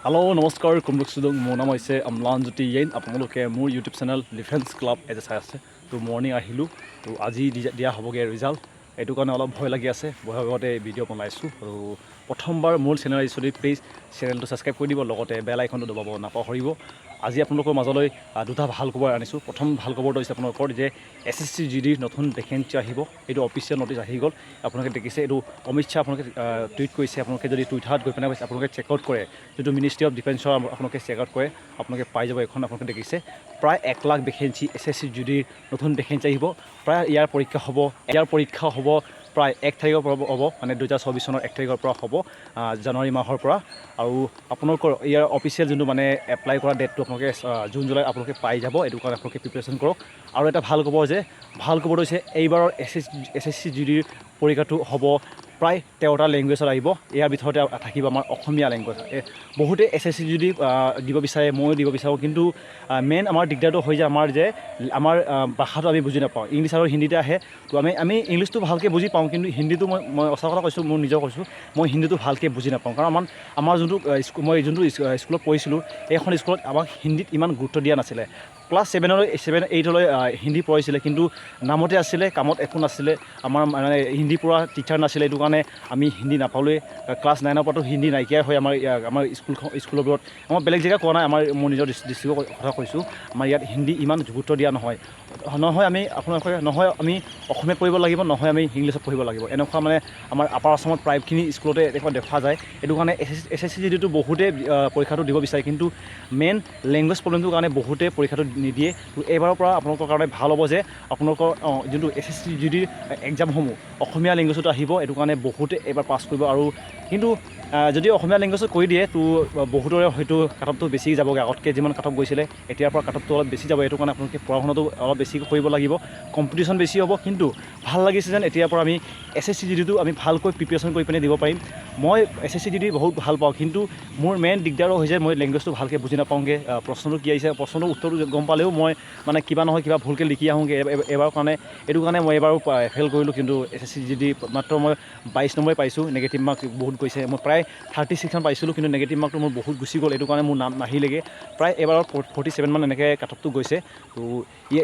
Hello', নমস্কাৰ কুমলুক চুদুং। মোৰ নাম হৈছে অম্লানজ্যোতি য়েইন। আপোনালোকে মোৰ ইউটিউব চেনেল ডিফেন্স ক্লাব এজ চাই আছে। তো মৰ্ণিং আহিলোঁ। তো আজি দিয়া হ'বগৈ ৰিজাল্ট। এইটো কাৰণে অলপ ভয় লাগি আছে। ভয় ভয়তে ভিডিঅ' বনাইছোঁ। আৰু প্ৰথমবাৰ মোৰ চেনেল আহিছোঁ যদি প্লিজ চেনেলটো ছাবস্ক্ৰাইব কৰি দিব, লগতে বেল আইকনটো দবাব নাপাহৰিব। আজি আপোনালোকৰ মাজলৈ দুটা ভাল খবৰ আনিছোঁ। প্ৰথম ভাল খবৰটো হৈছে আপোনালোকৰ যে এছএছচি জিডিৰ নতুন ভেকেঞ্চি আহিব। এইটো অফিচিয়েল নটিচ আহি গ'ল। আপোনালোকে দেখিছে, এইটো অমিত শ্বাহ আপোনালোকে টুইট কৰিছে। আপোনালোকে যদি টুইটাৰত গৈ পেলাই আপোনালোকে চেক আউট কৰে, যিটো মিনিষ্ট্ৰি অফ ডিফেন্সৰ আপোনালোকে চেক আউট কৰে, আপোনালোকে পাই যাব এইখন। আপোনালোকে দেখিছে, প্ৰায় 1 লাখ ভেকেঞ্চি, এছএছচি জিডিৰ নতুন ভেকেঞ্চি আহিব। প্ৰায় ইয়াৰ পৰীক্ষা হ'ব প্ৰায় 1 তাৰিখৰ পৰা হ'ব, মানে 2024 চনৰ 1 তাৰিখৰ পৰা হ'ব, জানুৱাৰী মাহৰ পৰা। আৰু আপোনালোকৰ ইয়াৰ অফিচিয়েল যোনটো মানে এপ্লাই কৰা ডেটটো আপোনালোকে জুন জুলাই আপোনালোকে পাই যাব। এইটো কাৰণে আপোনালোকে প্ৰিপেৰেশ্যন কৰক। আৰু এটা ভাল খবৰ যে ভাল খবৰটো হৈছে এইবাৰৰ এছএছচি জিডিৰ পৰীক্ষাটো হ'ব প্ৰায় 13টা লেংগুৱেজত আহিব। ইয়াৰ ভিতৰতে থাকিব আমাৰ অসমীয়া লেংগুৱেজ। বহুতে এছএছচি জিডি দিব বিচাৰে, ময়ো দিব বিচাৰোঁ। কিন্তু মেইন আমাৰ দিগদাৰটো হৈ যায় আমাৰ যে আমাৰ ভাষাটো আমি বুজি নাপাওঁ। ইংলিছ আৰু হিন্দীতে আহে। তো আমি আমি ইংলিছটো ভালকৈ বুজি পাওঁ, কিন্তু হিন্দীটো মই মই সঁচা কথা কৈছোঁ, মোৰ নিজৰ কৈছোঁ, মই হিন্দীটো ভালকৈ বুজি নাপাওঁ। কাৰণ আমাৰ আমাৰ যোনটো স্কুল, মই যোনটো স্কুলত পঢ়িছিলোঁ, এইখন স্কুলত আমাক হিন্দীত ইমান গুৰুত্ব দিয়া নাছিলে। ক্লাছ ছেভেনলৈ, ছেভেন এইটলৈ হিন্দী পঢ়াইছিলে, কিন্তু নামতে আছিলে, কামত একো নাছিলে। আমাৰ মানে হিন্দী পঢ়োৱা টিচাৰ নাছিলে। এইটো কাৰণে আমি হিন্দী নাপালোৱেই। ক্লাছ নাইনৰ পৰাতো হিন্দী নাইকিয়াই হয় আমাৰ স্কুলখন, স্কুলবোৰত। আমাৰ বেলেগ জেগা কোৱা নাই, আমাৰ মোৰ নিজৰ ডিষ্ট্ৰিক্টৰ কথা কৈছোঁ। আমাৰ ইয়াত হিন্দী ইমান গুৰুত্ব দিয়া নহয়। নহয় আমি আপোনালোকে নহয় আমি অসমীয়াত পঢ়িব লাগিব, নহয় আমি ইংলিছত পঢ়িব লাগিব। এনেকুৱা মানে আমাৰ আপাৰ আছামত প্ৰায়খিনি স্কুলতে এনেকুৱা দেখা যায়। এইটো কাৰণে এছএছচি জিডিটো বহুতে পৰীক্ষাটো দিব বিচাৰে, কিন্তু মেইন লেংগুৱেজ প্ৰব্লেমটোৰ কাৰণে বহুতে পৰীক্ষাটো নিদিয়ে। তো এইবাৰৰ পৰা আপোনালোকৰ কাৰণে ভাল হ'ব যে আপোনালোকৰ যোনটো এছএছচি জিডিৰ এক্সামসমূহ অসমীয়া লেংগুৱেজত আহিব। এইটো কাৰণে বহুতে এইবাৰ পাছ কৰিব। আৰু কিন্তু যদি অসমীয়া লেংগুৱেজত কৰি দিয়ে, তো বহুতৰে হয়তো কাট অফটো বেছি যাবগৈ। আগতকৈ যিমান কাট অফ গৈছিলে, এতিয়াৰ পৰা কাট অফটো অলপ বেছি যাব। এইটো কাৰণে আপোনালোকে পঢ়া শুনাটো অলপ বেছি কৰিব লাগিব, কম্পিটিশ্যন বেছি হ'ব। কিন্তু ভাল লাগিছে যেন এতিয়াৰ পৰা আমি এছএছচি জিডিটো আমি ভালকৈ প্ৰিপেৰেশ্যন কৰি পিনে দিব পাৰিম। মই এছএছচি জিডি বহুত ভাল পাওঁ, কিন্তু মোৰ মেইন দিগদাৰো হৈছে মই লেংগুৱেজটো ভালকৈ বুজি নাপাওঁগৈ। প্ৰশ্নটো কি আহিছে, প্ৰশ্নটোৰ উত্তৰটো গম পালেও মই মানে কিবা নহয় কিবা ভুলকৈ লিখি আহোঁগৈ এবাৰৰ কাৰণে। এইটো কাৰণে মই এইবাৰো ফেইল কৰিলোঁ। কিন্তু এছএছচি জিডি মাত্ৰ মই 22 নম্বৰে পাইছোঁ। নিগেটিভ মাৰ্ক বহুত গৈছে। মই প্ৰায় 36মান পাইছিলোঁ, কিন্তু নিগেটিভ মাৰ্কটো মোৰ বহুত গুচি গ'ল। এইটো কাৰণে মোৰ নাম নাহিলেগৈ। প্ৰায় এইবাৰত 47মান এনেকৈ কাট অফটো গৈছে। তো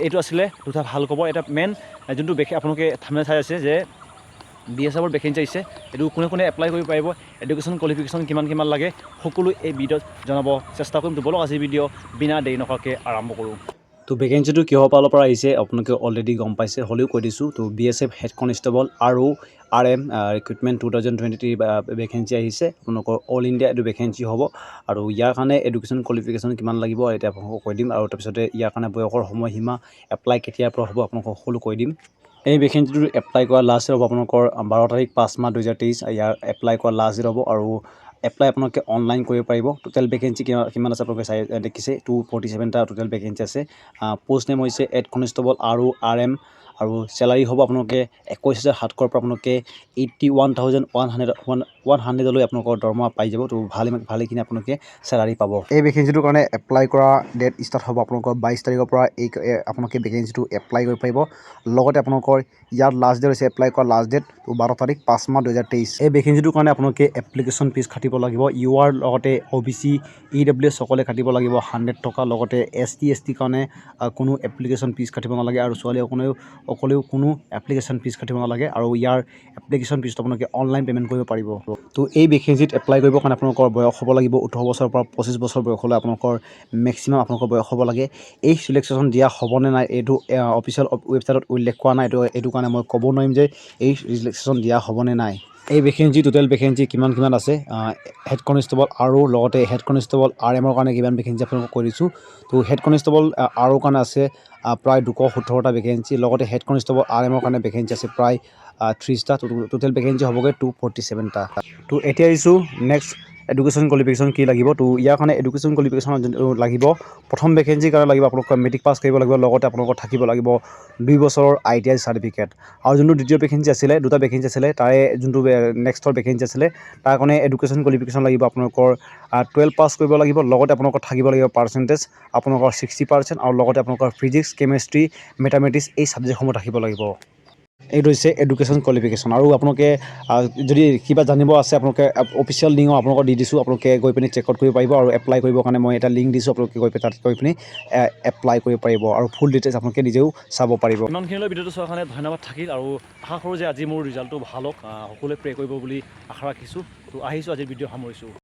এইটো আছিলে দুটা ভাল খবৰ। এটা মেইন যোনটো আপোনালোকে থাম্বনেইল চাই আছে যে বিএছএফৰ ভেকেঞ্চি আহিছে, এইটো কোনে কোনে এপ্লাই কৰিব পাৰিব, এডুকেশ্যন কোৱালিফিকেশ্যন কিমান কিমান লাগে, সকলো এই ভিডিঅ'ত জনাব চেষ্টা কৰিম। তো ব'লক, আজি ভিডিঅ' বিনা দেৰি নকৰাকৈ আৰম্ভ কৰোঁ। তো ভেকেঞ্চিটো কিহৰ ফালৰ পৰা আহিছে আপোনালোকে অলৰেডি গম পাইছে, হ'লেও কৈ দিছোঁ। তো বিএছএফ হেড কনষ্টেবল আৰু RM recruitment 2023 vacancy আহিছে। আপোনালোকৰ অল ইণ্ডিয়া এইটো ভেকেঞ্চি হ'ব। আৰু ইয়াৰ কাৰণে এডুকেশ্যন কোৱালিফিকেশ্যন কিমান লাগিব এতিয়া আপোনালোকক কৈ দিম। আৰু তাৰপিছতে ইয়াৰ কাৰণে বয়সৰ সময়সীমা, এপ্লাই কেতিয়াৰ পৰা হ'ব, আপোনালোকক সকলো কৈ দিম। এই ভেকেঞ্চিটো এপ্লাই কৰা লাষ্ট ডেট হ'ব আপোনালোকৰ 12 তাৰিখ 5 মাহ 2023। ইয়াৰ এপ্লাই কৰা লাষ্ট ডেট হ'ব আৰু এপ্লাই আপোনালোকে অনলাইন কৰিব পাৰিব। টোটেল ভেকেঞ্চি কিমান কিমান আছে আপোনালোকে চাই দেখিছে, 247টা টোটেল ভেকেঞ্চি আছে। পষ্ট নেম হৈছে হেড কনষ্টেবল আৰু আৰএম। আৰু চেলাৰী হ'ব আপোনালোকে 21,700ৰ পৰা আপোনালোকে 81,100 one one হাণ্ড্ৰেডলৈ আপোনালোকৰ দৰমহা পাই যাব। তো ভালেখিনি আপোনালোকে চেলাৰী পাব। এই ভেকেঞ্চিটোৰ কাৰণে এপ্লাই কৰা ডেট ষ্টাৰ্ট হ'ব আপোনালোকৰ 22 তাৰিখৰ পৰা। এই আপোনালোকে ভেকেঞ্চিটো এপ্লাই কৰিব পাৰিব। লগতে আপোনালোকৰ ইয়াত লাষ্ট ডেট হৈছে, এপ্লাই কৰা লাষ্ট ডেট 12 তাৰিখ 5 মাহ 2023। এই ভেকেঞ্চিটোৰ কাৰণে আপোনালোকে এপ্লিকেশ্যন ফিজ কাটিব লাগিব। ইউ আৰ লগতে O' B C, E W S সকলে কাটিব লাগিব 100 টকা। লগতে এছ টি, এছ টিৰ কাৰণে কোনো এপ্লিকেশ্যন ফিজ কাটিব নালাগে আৰু ছোৱালীসকলেও অকলেও কোনো এপ্লিকেশ্যন ফিজ কাটিব নালাগে। আৰু ইয়াৰ এপ্লিকেশ্যন ফিজটো আপোনালোকে অনলাইন পে'মেণ্ট কৰিব পাৰিব। তো এই ভেকেঞ্চিত এপ্লাই কৰিবৰ কাৰণে আপোনালোকৰ বয়স হ'ব লাগিব 18 বছৰৰ পৰা 25 বছৰ বয়সলৈ আপোনালোকৰ মেক্সিমাম আপোনালোকৰ বয়স হ'ব লাগে। এই ৰিলেক্সেশ্যন দিয়া হ'বনে নাই, এইটো অফিচিয়েল ৱেবছাইটত উল্লেখ কৰা নাই। এইটো কাৰণে মই ক'ব নোৱাৰিম যে এই ৰিলেক্সেশ্যন দিয়া হ'বনে নাই। এই ভেকেঞ্চি, টোটেল ভেকেঞ্চি কিমান কিমান আছে হেড কনষ্টেবল আৰু লগতে হেড কনষ্টেবল আৰ এমৰ কাৰণে কিমান ভেকেঞ্চি আপোনালোকক কৈ দিছোঁ। তো হেড কনষ্টেবল আৰৰ কাৰণে আছে প্ৰায় 217টা ভেকেঞ্চি। লগতে হেড কনষ্টেবল আৰ এমৰ কাৰণে ভেকেঞ্চি আছে প্ৰায় 30টা। টোটেল ভেকেঞ্চি হ'বগৈ 247টা। তো এতিয়া আহিছোঁ নেক্সট, এডুকেশ্যন কোৱালিফিকেশ্যন কি লাগিব। তো ইয়াৰ কাৰণে এডুকেশ্যন কোৱালিফিকেশ্যন যোনটো লাগিব, প্ৰথম ভেকেঞ্চিৰ কাৰণে লাগিব আপোনালোকৰ মেট্ৰিক পাছ কৰিব লাগিব, লগতে আপোনালোকৰ থাকিব লাগিব 2 বছৰৰ আইটিআই চাৰ্টিফিকেট। আৰু যোনটো দ্বিতীয় ভেকেঞ্চি আছিলে, দুটা ভেকেঞ্চি আছিলে, তাৰে যোনটো নেক্সটৰ ভেকেঞ্চি আছিলে, তাৰ কাৰণে এডুকেশ্যন কোৱালিফিকেশ্যন লাগিব আপোনালোকৰ 12 পাছ কৰিব লাগিব, লগতে আপোনালোকৰ থাকিব লাগিব পাৰ্চেণ্টেজ আপোনালোকৰ 60% আৰু লগতে আপোনালোকৰ ফিজিক্স, কেমেষ্ট্ৰি, মেথামেটিক্স এই ছাবজেক্টসমূহ থাকিব লাগিব। এইটো হৈছে এডুকেশ্যন কোৱালিফিকেশ্যন। আৰু আপোনালোকে যদি কিবা জানিব আছে, আপোনালোকে অফিচিয়েল লিংকো আপোনালোকক দি দিছোঁ, আপোনালোকে গৈ পিনি চেক আউট কৰিব পাৰিব। আৰু এপ্লাই কৰিবৰ কাৰণে মই এটা লিংক দিছোঁ, আপোনালোকে গৈ পিনি তাত গৈ পিনি এপ্লাই কৰিব পাৰিব আৰু ফুল ডিটেইলছ আপোনালোকে নিজেও চাব পাৰিব। ইমানখিনিলৈ ভিডিঅ'টো চোৱাৰ কাৰণে ধন্যবাদ থাকিল আৰু আশা কৰোঁ যে আজি মোৰ ৰিজাল্টটো ভাল হওক। সকলোৱে প্ৰে কৰিব বুলি আশা ৰাখিছোঁ। তো আহিছোঁ, আজিৰ ভিডিঅ' সামৰিছোঁ।